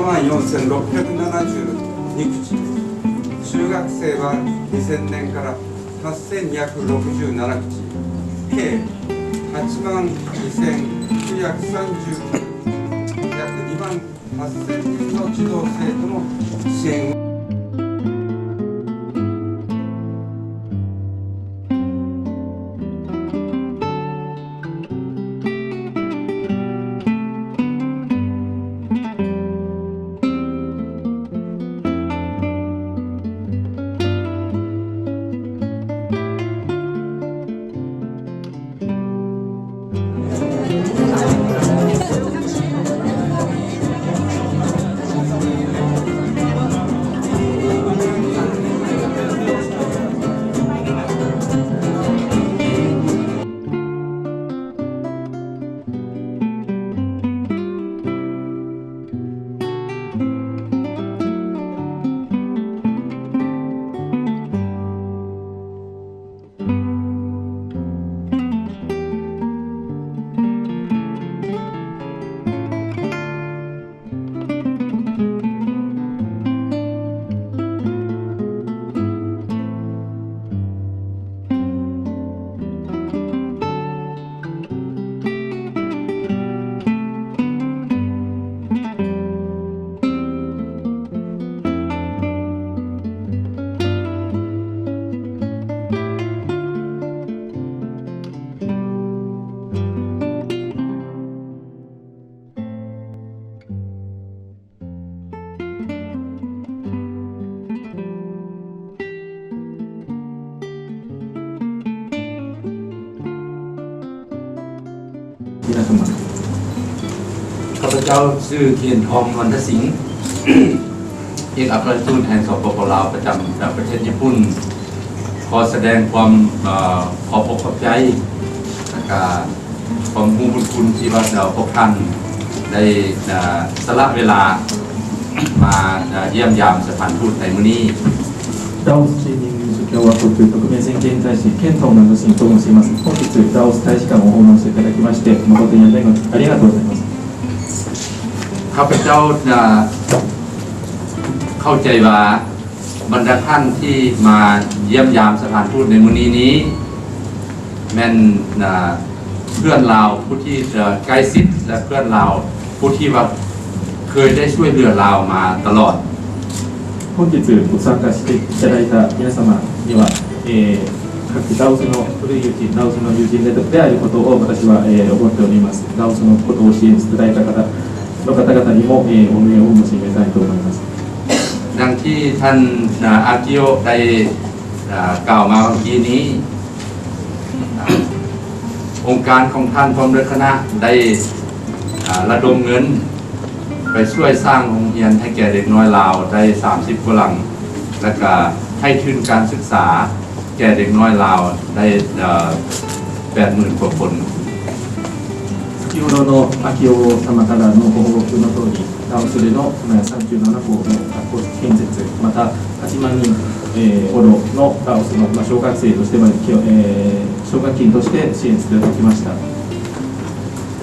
万四千六百七十二口、中学生はにせんねんからはっせんにひゃくろくじゅうなな口、計はち万にせんきゅうひゃくさんじゅうきゅう、約に万はっせんにんの児童生徒の支援をມີນາມສະໝັກ. ຂ້າພະເຈົ້າຊື່ ຂຽນທອງ ນວນທະສິງ, ເອກອັກຄະລັດທູດແຫ່ງ ສປປ ລາວ ປະຈຳປະເທດຍີ່ປຸ່ນ. ຂໍສະແດງຄວາມ ເອີ ຂອບອົກຂອບໃຈ ແລະກະ ຄວາມຮູ້ບຸນຄຸນທີ່ວ່າ ເອີ ພວກທ່ານໄດ້ ເອີ ສະຫຼະເວລາມາ ເອີ ຢ້ຽມຢາມສະຖານທູດໃນມື້ນີ້. ラオス人民民主共和国特命全権大使、ケントンの主人と申します。本日、ラオス大使館を訪問していただきまして、誠にありがとうございます。 ຂ້າພະເຈົ້າ ເອີ ເຂົ້າໃຈວ່າ ບັນດາທ່ານທີ່ມາຢ້ຽມຢາມສະຖານທູດໃນມື້ນີ້ນີ້ ແມ່ນ ເອີ ເພື່ອນລາວຜູ້ທີ່ ເອີ ໃກ້ຊິດ ແລະ ເພື່ອນລາວຜູ້ທີ່ວ່າເຄີຍໄດ້ຊ່ວຍເຫຼືອລາວມາຕະຫຼອດ. 本日ご参加していただいた皆様には、えー、かつてラオスの古い友人、ラオスの友人で、であることを私は、えー、思っております。ラオスのことを支援していただいた方の方々にも、えー、お礼を申し上げたいと思います。 ດັ່ງທີ່ທ່ານ ອາ ອາກິໂອ ໄດ້ ອາ ກ່າວມາເມື່ອກີ້ນີ້ ອາ ອົງການຂອງທ່ານພ້ອມດ້ວຍຄະນະໄດ້ ອາ ລະດົມເງິນໄປຊ່ວຍສ້າງໂຮງຮຽນໃຫ້ແກ່ເດັກນ້ອຍລາວໄດ້ສາມສິບກວ່າຫຼັງ ແລະກະໃຫ້ທຶນການສຶກສາ ແກ່ເດັກນ້ອຍລາວໄດ້ ເອີ ແປດໝື່ນກວ່າຄົນ. 先ほどの秋夫様からのご報告の通り、ラオスでのさんじゅうなな校の学校建設、またはちまん人、えー、ほどのラオスの、まあ、奨学生としてまで、えー、奨学金として支援していただきました。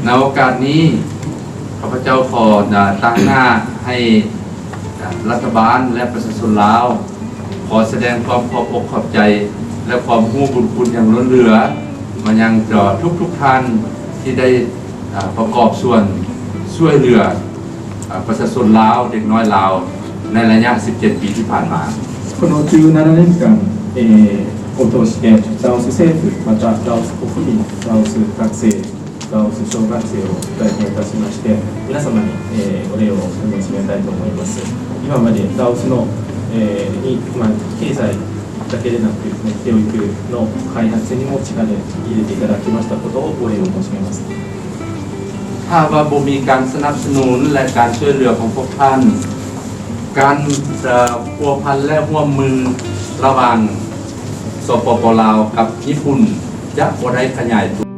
ໃນໂອກາດນີ້ ຂ້າພະເຈົ້າຂໍ ເອີ ຕາງໜ້າໃຫ້ ເອີ ລັດຖະບານ ແລະ ປະຊາຊົນລາວ ຂໍສະແດງຄວາມຂອບອົກຂອບໃຈ ແລະ ຄວາມຮູ້ບຸນຄຸນຢ່າງລົ້ນເຫຼືອ ມາຍັງ ເອີ ທຸກໆທ່ານທີ່ໄດ້ ເອີ ປະກອບສ່ວນຊ່ວຍເຫຼືອ ເອີ ປະຊາຊົນລາວ ເດັກນ້ອຍລາວ ໃນໄລຍະສິບເຈັດປີທີ່ຜ່ານມາ. このじゅうななねんかん、えー、を通して、ラオス政府、またラオス国民、ラオス学生、ラオス小学生を代表いたしまして、皆様に、えー、お礼を申し上げたいと思います。今までラオスの、えー、に、まあ、経済だけでなく、教育の開発にも力を入れていただきましたことをお礼を申し上げます。 ຖ້າວ່າບໍ່ມີການສະໜັບສະໜູນ ແລະ ການຊ່ວຍເຫຼືອຂອງພວກທ່ານ, ການ ເອີ ພົວພັນ ແລະ ຮ່ວມມືລະຫວ່າງ ສປປ ລາວ ກັບຍີ່ປຸ່ນ ຈະບໍ່ໄດ້ຂະຫຍາຍຕົວ.